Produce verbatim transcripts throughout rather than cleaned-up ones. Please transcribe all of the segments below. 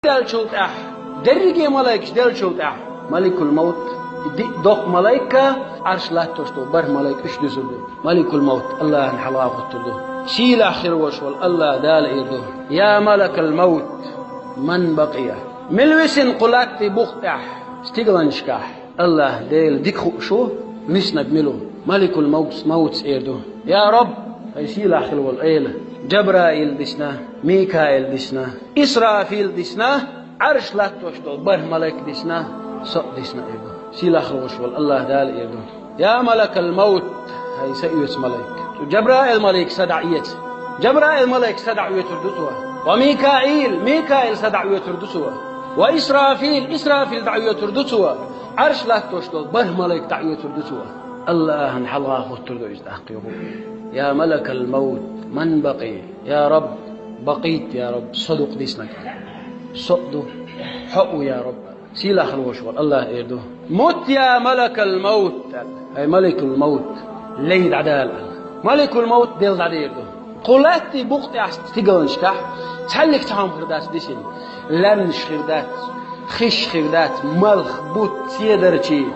Делчул тӀаьхьа, дерриге малайкаш делчул тӀаьхьа, маликул-мавт, диъ доккха малайка, Ӏарш латтош долу бархӀ малайк уьш дуьсур ду. Маликул-мавт Аллахьан хьалха гӀоттур ду. Сийлахь хир волуш волу Аллах Дала эр ду: «Я малакал-мавт, ман бакъия?» Мила висина кху латте бух тӀехь, стигланашкахь? Аллах Дела дика хууш ву, виснарг мила ву. Маликул-мавт, мавтас эр ду: «Я Раб, хӀай сийлахь хила волу Эла, Джабраил дисна, Микаил дисна, Исрафил дисна, Ӏарш латтош долу бархӀ малайк дисна, со а дисна», — эр ду. Сийлахь хила волуш волу Аллах Дала эр ду: «Я малакал-мавт, хӀай са оьцу малайк». Джабраил малайк са дӀаэца. Джабраил малайк са дӀаоьцур ду цо. «Ва Микаил, Микаил са дӀаоьцур ду цо. Ва Исрафил, Исрафил дӀаоьцур ду цо. Ӏарш латтош долу бархӀ малайк дӀаоьцур ду цо». Аллахьан хьалха гӀоттур ду иза тӀаккха юха: «Я малакал-мавт, ман бакъи?» «Я Раб, бакъийт, я Раб, со ду-кх диснарг. Со а ду, хьо а ву, я Раб». Сийлахь хила волуш волу Аллах эр ду: «Мут, я малакал-мавт», — аьлла. «ХӀай маликул-мавт, лей дӀадала», — аьлла. Маликул-мавт делла дӀадер ду. Кху латте бух тӀехь стигланашкахь цхьаьллиг цхьа хӀума хир дац дисина. Лаьмнаш хир дац, хиш хир дац, малх, бутт, седарчий,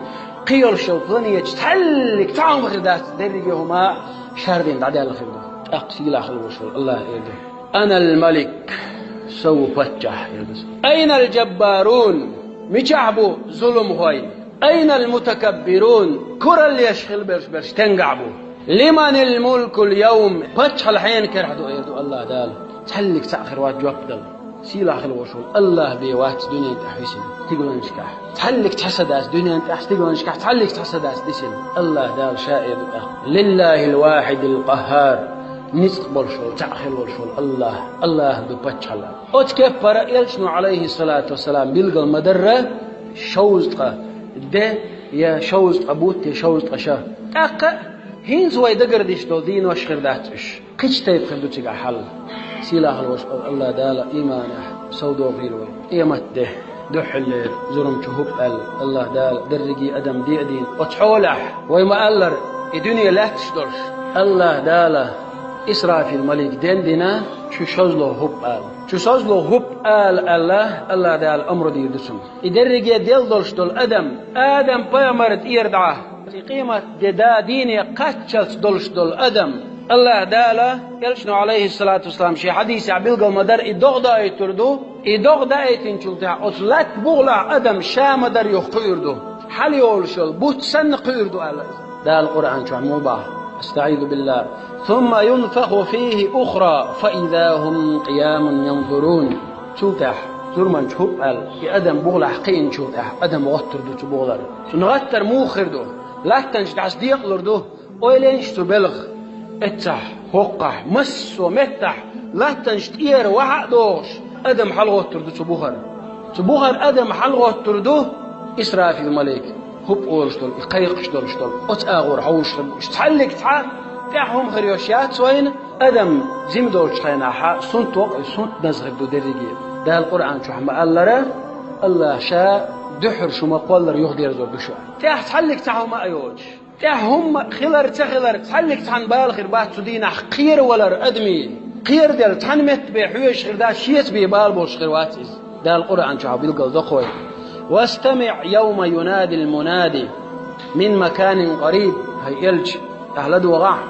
кхин йолуш йолу планеташ, цхьаьллиг цхьа хӀума хир дац, дерриге хӀума шардина дӀадаьлла хир ду. ТӀаккха сийлахь хила волуш волу Аллах эр ду: «Анал малик, со ву паччахь», — эр ду. «Айнал джаббарун, мичахь бу зуламхой? Айнал мутакаббирун, кураллаш хила берш берш стенгахь бу? Лиманил мулкул йовм, паччахьалла хьенан керахь ду?» — эр ду Аллах Дала. Цхьаьллиг цхьаъ хир вац жоп дала. Сийлахь хила волуш волу Аллах бен вац дуьнен тӀехь висина стигланашкахь. Цхьаьллиг цхьа са дац дуьнен тӀехь стигланашкахь, цхьаьллиг цхьа са дац дисина. Аллах Дала ша эр ду тӀаккха: «Лиллахил вахидил къаххар». Ницкъ болуш волу, цхьаъ хила волуш волу Аллах, Аллах ду паччахьалла. Оцу кеппара элчано, алейхиссалату вассалам, билгал ма-дарра, шовзткъа де, я шовзткъа бутт, я шовзткъа ша. ТӀаккха а хӀинца вай дагардеш долу денош хир дац уьш. Кхечу тайпа хир ду цигахь хьал. Сийлахь хила волуш волу Аллах Дала иманехь совдохийла вай. Къемат де дуьххьарлера зурмачу хӀуп аьлла, Аллах Дала дерриге адам де а дийна. Оцу хьолехь, вай ма-аллара, и дуьне лаьтташ долуш, Аллах Дала Исрафил малик дендина, чу шозлагӀа хӀуп ала. Чу шозлагӀа хӀуп ала аьлла, Аллах Дала омра дийр ду цунна. И дерриге делла долуш долу адам, Адам пайхамар тӀера дӀа, и къемат де да дийне кхаччалц долуш долу адам, Аллах Дала, элчано, алейхиссалату вассалам, шен хьадисехь билгал ма-дарра, и догӀа даийтур ду. И догӀа даийтинчул тӀаьхьа оцу латта бухалахь адам ша ма-дарра юха кхуьур ду. Хьалайолуш йолу бутт санна кхуьур ду аьлла иза. Дала Къуръан чохь муха боху: АстаӀизу биллах. «Сумма юнфаху фихи ухра, фа иза хум къиямун янзурун». Цул тӀаьхьа, зурманчу хӀуп аьлла, и адам бухалахь кхиъначул тӀаьхьа адам гӀоттур ду цу бухалара. Цунна гӀаттар муха хир ду? Латтанаш дӀасадекъалур ду. Ойла йинаш цу белха, эццахь, хӀокхахь, массо а меттахь, латтанаш тӀера вахьа а дохуш, адам хьалагӀоттур ду цу бухара. Цу бухара адам хьалагӀоттур ду Исрафил малик, хӀуп олуш долу, и кхайкхаш долуш долу. Оцу агӀор хьовзуш хир бу уьш. Цхьаьллиг цхьа тӀаьхьа хӀума хир йолуш яц вайна, адам жима долчу хенахь сунт воккху, и сунт наза хир ду дерриге. Дала Къуръан чохь ма-аллара, Аллах ша дуьххьара шу ма-кхоллара юхадерзор ду шу. ТӀаьхьа цхьаьллиг цхьа хӀума а йоцуш. ТӀаьхьа хӀумма хилар, ца хилар, цхьаьллиг цхьаьна бала хир бац цу дийнахь, кхеравалар адамийн. Кхераделла цхьана метта бен хьоьжуш хир дац, шеца бен бала болуш хир вац иза. Дала Къуръан чохь билгал до кхуьй: «ВастамиӀ явма юнадил мунади мин маканин къариб». ХӀай элча, ахь ладогӀахь,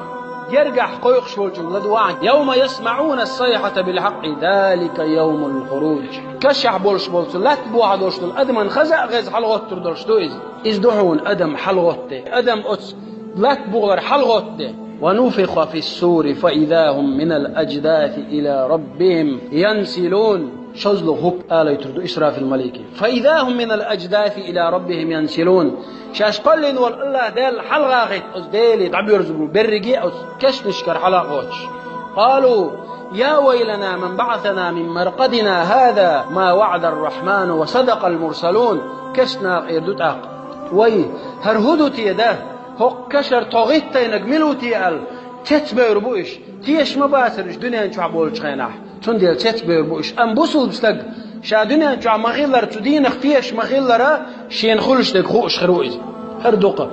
гергахь кхойкхуш волчунна ладогӀахь: «Явма ясмаӀуна ас-сайхьата бил-хьакъкъи, залика явмул хуруж». Кашахь болуш болчу, латта бухахь долуш долу адаман хаза а хеза хьалагӀоттур долуш ду иза. Иза ду хьуна адам хьалагӀоттаде, адам оцу латта бухалара хьалагӀоттаде. «Ва нуфиха фис-сури, фа иза хум минал аждаси ила раббихим янсилун». ШозлагӀа хӀуп алийтур ду Исрафил малике. «Фа иза хум минал аждаси ила раббихим янсилун». Шаьш кхоьллина волу Аллах Дела хьалагӀахийта оцу Деле дӀабоьрзур бу берриге а оцу кешнашкара хьалагӀоттуш. «Къалу: я вайлана ман баӀасана мин маркъадина, хӀаза ма ваӀадar-рахьману ва садакъал мурсалун». Кешнаха эр ду тӀаккха: «Вай, хӀара хӀун ду те дан? ХӀокху кешара тхо гӀиттийнарг мила ву те?» — аьлла, цецбевр бу уьш. Тешаш ма бацара уьш дуьнен чохь болчу хенахь. Цундела цецбевр бу уьш. Амма бусулба стаг, ша дуьнен чохь ма-хиллара, цу дийнах тешаш ма-хиллара, шена хуьлуш дерг хууш хир ву иза. ХӀара ду-кх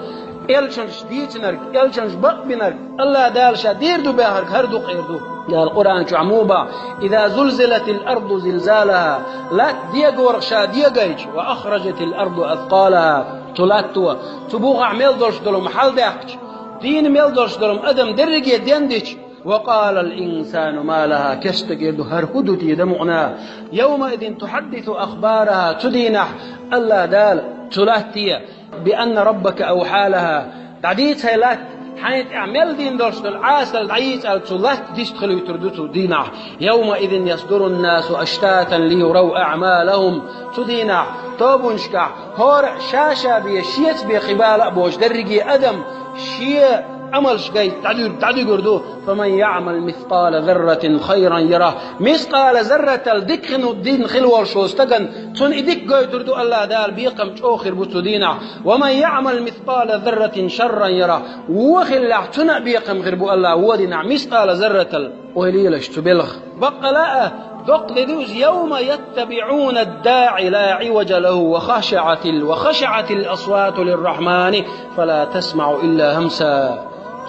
элчанаш дийцинарг, элчанаш бакъбинарг, Аллах Дала ша дийр ду баьхнарг хӀара ду-кх эр ду. Дала Къуръан чохь муха боху: «Иза зулзилатил арду зилзалаха». Латта дегорах ша дегайча, «ва ахражатил арду аскъалаха». Цу латто, цу бухахь мел долуш долу хӀума хьалдаьккхича, дийна мел долуш долу адам дерриге дендича, «ва къалал инсану ма лаха», кешнаш эр ду: «ХӀара хӀун ду те, дан мукъана?» «Явмаизин тухьаддису ахбараха». Цу дийнахь Аллах Дала цу латте: «Би анна раббака авхьа лаха». ДӀадийца, хӀай латта, хьайна тӀехь мел дийна долуш долу Ӏасал дӀайийца аьлла, цу латта дистхилуьйтур ду цу дийнахь. «Явмаизин ясдурун насу аштатан лиюрав аъмалахум». Цу дийнахь тобанашкахь хӀора а ша-ша бен, шеца бен кхин бала а боцуш, дерриге адам шен Ӏамалш гайта дӀадуьр-, дӀадуьгур ду. «Фаман яъмал мискъала зарратин хайран ярах». Мискъала зарратал дика хин дина хила волуш волу стагана, цунна и дика гойтур ду Аллах Дала, бекхам чӀогӀа хир бу цу дийнахь. «Ва ман яъмал мискъала зарратин шарран ярах». Вон хиллехь, цунна а бекхам хир бу Аллах, вон дийнахь мискъала зарратал ойла елаш цу белхан. Баккъала а, доккха де ду иза: «Явма яттабиъуна ад-даъи ла Ӏиважа лаху ва хашаъатил, ва хашаъатил асвату лиррахмани, фала тасмаъу илла хамса».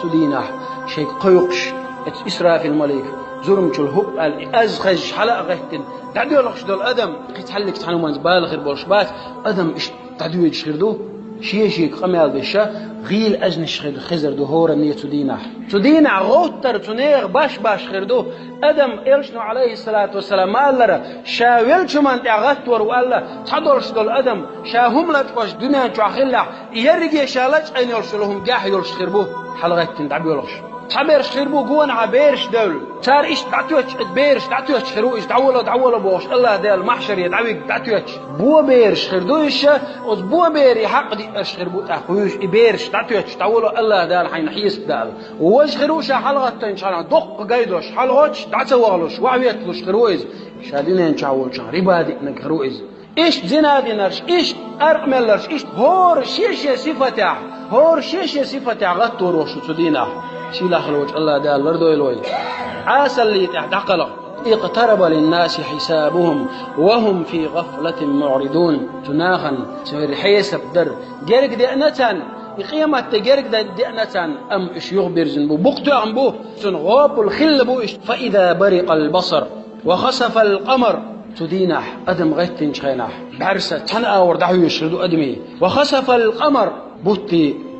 Цу дийнахь шайга кхойкхуш, оцу Исрафил малик зурмачул хӀуп аьлла, и аз хезча хьала а гӀеттина, дӀадоьлхуш долу адам, кхин цхьаьллиг цхьана хӀуманца бала хир болуш бац, адам иштта дӀадоьдуш хир ду, шен-шега къамел деш, гӀийла аьзнаш хир, хезар ду хӀоранне цу дийнахь. Цу дийнахь гӀовттар цу нехан баш-баш хир ду. Адам, элчано, алейхиссалату вассалам, ма-аллара, ша веллачу хӀуманна тӀехь гӀаттор ву аьлла, цхьадолуш долу адам, ша хӀума лачкъош дуьнен чохь хиллехь, и ерриге ша лачкъийна йолуш йолу хӀума гехь йолуш хир бу, хьалагӀеттина дӀабоьлхуш. Цхьаберш хир бу гонахьа бераш девлла. Цара иштта дӀатоьттуш, иза бераш дӀатоьттуш хир ву, иза дӀавало, дӀавало бохуш, Аллах Дала махьшаре дӀавига дӀатоьттуш. Бо бераш хир ду иза, оцу бо берийн хьакъ диъарш хир бу тӀаккха вуьйш, и бераш дӀатоьттуш, дӀавало, Аллах Дала хьайна хьесап дала. Важа хир ву ша хьалагӀаттийначу хенахь, доккха гай долуш, хьалагӀоттуш, дӀа ца вахалуш, ваьхьа ветталуш хир ву иза. Ша дуьнен чохь волчохь риба диънарг хир ву иза. Иштта зина динарш, иштта къаркъа мелларш, иштта хӀора шен-шен сифатехь, хӀора шен-шен сифатехь гӀаттор ву шу цу дийнахь. Сийлахь волчу Аллах Дала лардойла вай. Ӏасаллин тӀехь дӀакхалха. «Икътараба линнаси хьисабухум, ва хум фи гӀафлатин муӀридун». Цу нахана церан хьесап дар герга деана царна, и къемат де герга де-, деана царна, амма уьш юхабирзина бу, букъ тоьхна бу, цунна гӀопал хилла бу иштта. «Фа иза барикъал басар». «Ва хасафал къамар». Цу дийнахь, адам гӀеттинчу хенахь, бӀаьрса цхьана агӀор дӀахьоьжуш хир ду адамийн. «Ва хасафал къамар», бутт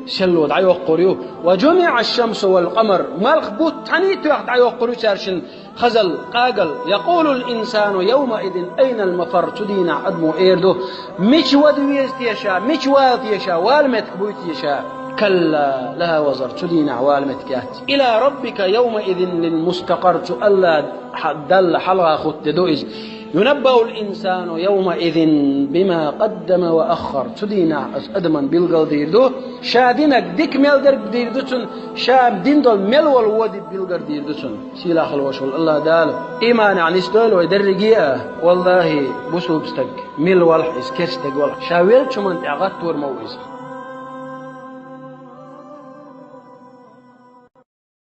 серло дӀайоккхур ю. «Ва жумиӀаш шамсу вал къамар». Малх, бутт цхьаьний тоьхна дӀайоккхур ю цаьршинна хазалла, къагала. «Якъулул инсану явмаизин айнал мафар». Цу дийнахь адамо эр ду: «Мича вада веза те ша, мича вала те ша, вала меттиг буй те ша?» «Калла, ла вазар», цу дийнахь вала меттиг яц. «Ила раббика явмаизин лил мустакъар». Цу Аллах хьа-, Далла хьалха хӀутту де ду иза. «Юнаббаул инсану явмаизин бима къаддама ва аххар». Цу дийнахь аса адаман билгал дийр ду, ша динарг дика мел дерг дийр ду цунна, ша дина долу мел волу води билгар дийр ду цунна. Сийлахь волуш волу Аллах Дала иманехь нисдойла вай дерриге а. Валлахи, бусулба стаг мила валахь иза, керста стаг валахь, ша веллачу хӀуманна тӀехь гӀаттор ма ву иза.